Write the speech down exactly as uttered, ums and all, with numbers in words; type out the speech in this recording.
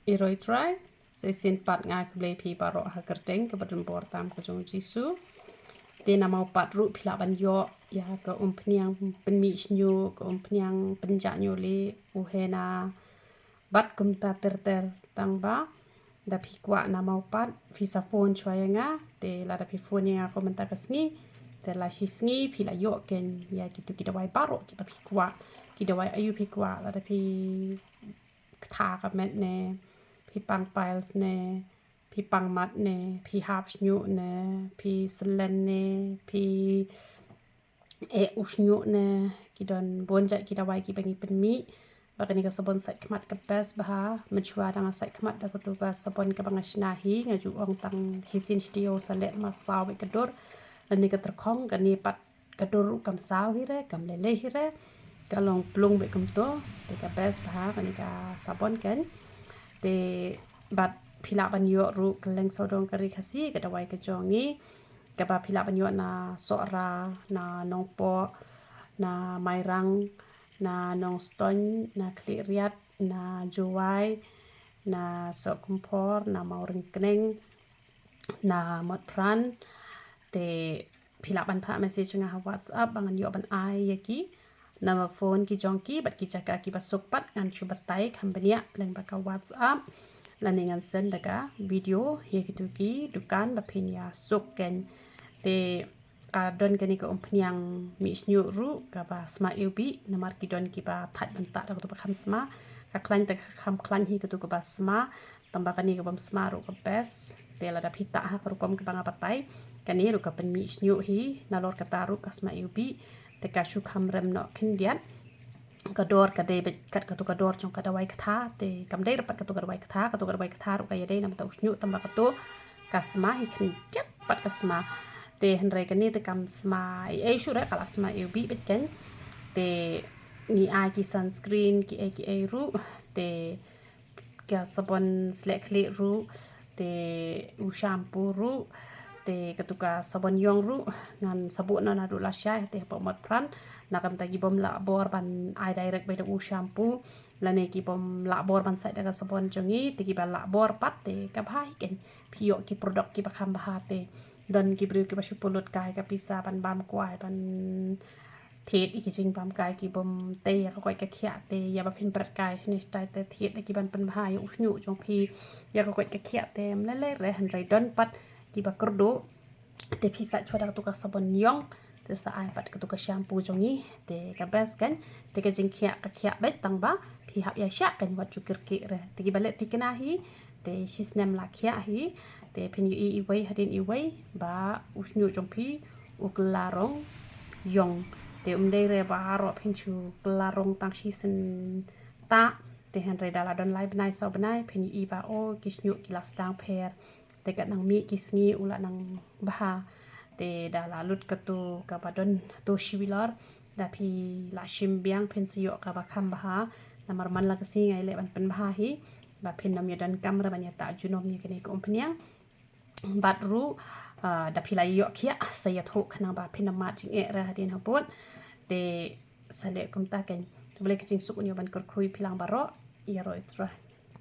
Ïaroh Trai, sa shisien pat nga ai khublei phi baroh ha ka kyrteng kaba donbor tam ka jong u Jisu. Te namar pat ruh phi lah ban ïoh ïa ka umphniang pynmih shñiuh, ka umphniang pynjah ñiuh lieh, u henna bad kumta ter ter. Tang ba da phi kwah namar pat phi sa phone shuwa ïa nga. Te lada phi phone ïa nga kumta ka sngi, te la shi sngi phi la ïoh keiñ ïa kitu ki dawai baroh kiba phi kwah. Ki dawai aïu phi kwah, lada phi kthar ka met ne, phi pang piles ne, phi pang mat ne, phi hap shñiuh ne, phi slen ne, phi eh u shñiuh ne, ki don bun jait ki dawai kiba ngi pynmih. Ba kane ka sabon sait khmat ka best bha, mynshuwa da nga sait khmat da katu ka sabon kaba nga shna hi, nga ju ong tang hi sien shi taïew sa leh ma saw bad ka dur. Lane ka tyrkhong, kane pat ka dur ruh kam saw hi re, kam lele hi re. Ka long plung bad kumto, te ka best bha kane ka sabon keiñ. Te bad phi lah ban ïoh ruh kylleng sawdong ka ri Khasi, ka dawai ka jong ngi. Kaba phi lah ban ïoh na Sohra, na Nongpoh, na Mairang, na Nongstoiñ, na Khliehriat, na Jowai, na Sohkymphor, na Mawryngkneng, na Motphran. Te phi lah ban phah message nga ha WhatsApp ba ngan ïoh ban ai ïa ki number phone ki jong ki bad ki jaka kiba suk pat, ngan shu batai kham bniah lyngba ka WhatsApp. Lane ngan send da ka video ïa kitu ki dukan ba phin ïa suk keiñ. Te ka don kane ka umphniang mih shñiuh ruh kaba sma iwbih, namar ki don kiba thait ban tah da katu ba kham sma. Ka khlaiñ te ka kham khlaiñ hi katu kaba sma. Tang ba kane ka bym sma ruh ka best. Te lada phi tah ha ka rukom kaba nga batai, kane ruh ka pynmih shñiuh hi, nalor kata ruh ka sma iwbih. Te ka shu kham rem noh khyndiat. Ka dor ka dei beit kat katu ka dor jong ka dawai kthar, te kam dei re pat katu ka dawai kthar, katu ka dawai kthar ruh ka ïadei namar ta u shñiuh, tang ba katu ka sma hi khyndiat pat ka sma. Te hynrei kane te kam sma ei ei shuh re, ka la sma iwbih beit keiñ. Te ngi ai ki sunscreen ki ei ki ei ruh, te ka sabon sleh khlieh ruh, te u shampoo ruh, te katu ka sabon ïong ruh ngan sa buh noh naduh lashai te hapoh Motphran. Na ka bynta ki bym lah bor ban ai direct beit da u shampoo, lane ki bym lah bor ban sait da ka sabon jong ngi, te kiba lah bor pat te ka bha hi keiñ, phi ïoh ki product kiba kham bha. Te don ki briew kiba shu pynlut kai ka pisa ban bam kwai, ban thied ïa ki jingbam kai ki bym tei ïa ka koit ka khiah, te ïa ba phin bret kai shane shatai te thied da ki ban pynbha ïa u shñiuh jong phi ïa ka koit ka khiah. Te ym lei lei re, hynrei don pat kiba kyrduh, te phi sait shuwa da katu ka sabon ïong, te sa ai pat katu ka shampoo jong ngi, te ka best keiñ. Te ka jingkhiah ka khiah beit, tang ba phi hap ïa shah keiñ, wat ju kyrkieh re. Te kiba leh thikna hi, te shi snem la khiah hi, te phin ïohi iwei hadien iwei ba u shñiuh jong phi u kylla rong ïong. Te ym dei re baroh phin shu kylla rong tang shisien tah. Te hynrei da la don lai bnai saw bnai phin ïohi ba o ki shñiuh ki la sdang pher. Te ka nang mih ki sngi u la nang bha. Te da la lut katu kaba don tu shi bilor, da phi la shim biang phin sa ïoh kaba kham bha. Namar man la ka sngi nga ïaleh ban pynbha hi, ba phin ym ïa donkam re ban ïa tah junom ïa kane ka umphniang. Bad ruh, ah, da phi la ïoh khiah sa ïathuh khnang ba phin ym mad jingeh re hadien habud. Te sa leh kumta keiñ. Te balei ka jingsuk un ïoh ban kyrkhu ïa phi lang baroh. Ïaroh Trai.